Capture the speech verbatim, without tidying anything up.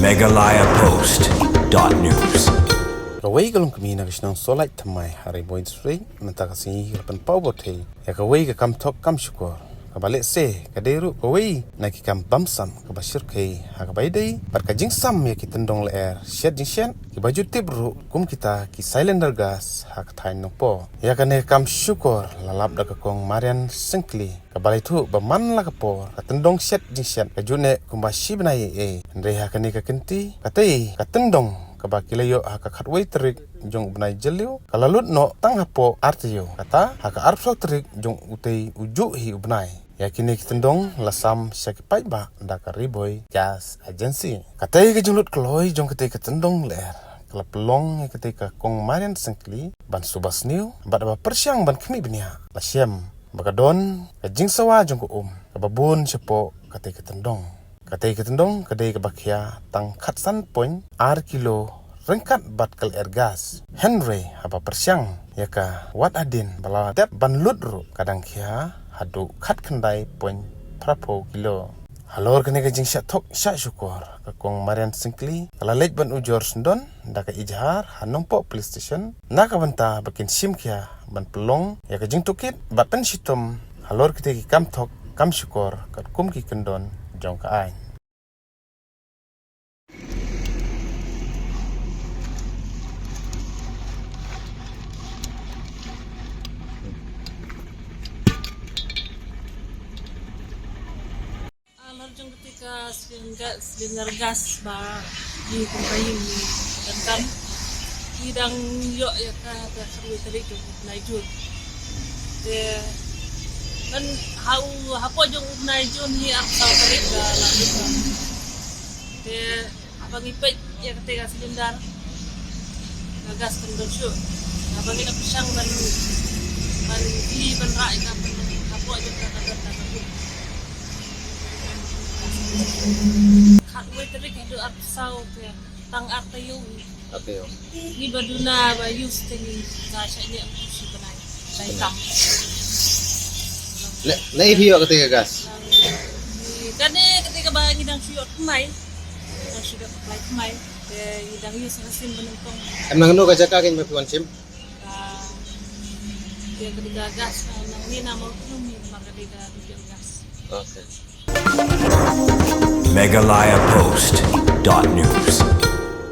Meghalaya Post dot news. Kawei ka longkmie na ka shnong Solait Thymmai ha Ri Bhoi District mynta ka sngi ka la pynpaw bor thei ïa kawei ka kam thok kam shukor kaba lehse ka dei ruh kawei na ki kam bamsap kaba shyrkhei ha kaba ïadei bad ka jingsam ïa ki tyndong lyer shet jingshet kiba ju tip ruh kum kita ki cylinder gas ha ka thaiñ Nongpoh. Ïa kane ka kam shukor la lap da ka kong Marian Syngkli kaba la ïathuh ba man la ka por ka tyndong shet jingshet ka ju neh kumba shi bnai ei ei. Hynrei ha kane ka kynti katei ka tyndong kaba ki la ïoh ha ka khatwei tarik jong u bnai Jylliew ka la lut noh tang hapoh ar taïew, kata ha ka arphew tarik jong utei u juh hi u bnai. Ïa kine ki tyndong la sam sha ki paidbah da ka Ri Bhoi Gas Agency. Katei ka jinglut kloi jong katei ka tyndong lyer ka la pynlong ïa katei ka kong Marian Syngkli ban suba sniew bad ba pyrshang ban khmih bniah. La shem ba ka don ka jingsawa jong ka um kaba bun shapoh katei ka tyndong. Katei ka tyndong ka dei kaba khia tang khatsan point ar kilo ryngkat bad ka lyer gas. Hynrei haba pyrshang ïa ka wat hadien ba la dep ban lut ruh ka dang khia haduh khatkhyndai point phraphew kilo. Halor kane ka jingshah thok shah shukor ka kong Marian Syngkli ka la leit ban ujor syndon da ka ijhar ha Nongpoh Police Station na ka bynta ba kin shim khia ban pynlong ïa ka jingtohkit bad pynshitom halor kitei ki kam thok kam shukor katkum ki kyndon jong ka aiñ. Halor jong kata ka cylinder ga-, cylinder gas ba ngi kum ka ïing ngi donkam. Ngi dang ïoh ïa ka ha ka khatwei tarik jong u bnai Jun. Te man ha u hapoh jong u bnai Jun hi arphew tarik ka la lut. Te haba ngi peit ïa kata ka cylinder ka gas kan don shuh. Haba ngi la pyrshang ban, ban ïa ban rah ïa ka ban hapoh jong ka ka don ka ka lut. Khatwei tarik haduh arphew saw te tang ar taïew. Ar taïew. Ngi ba duna ba use te ngi za sha ïa shi bnai. Lai tam. Ne, ne phi ïoh kata ka gas. Kane kata ka ba ngi dang shu ïoh thymmai. Dang shu ïoh apply thymmai. Te ngi dang use ha ka sien ba nyngkong. Em nangno ka jaka kein ba phi wan shim? Ka, te kata ka gas nang, nang ni na mo tu ni ma kata ka gas. Okay. Meghalaya Post dot news.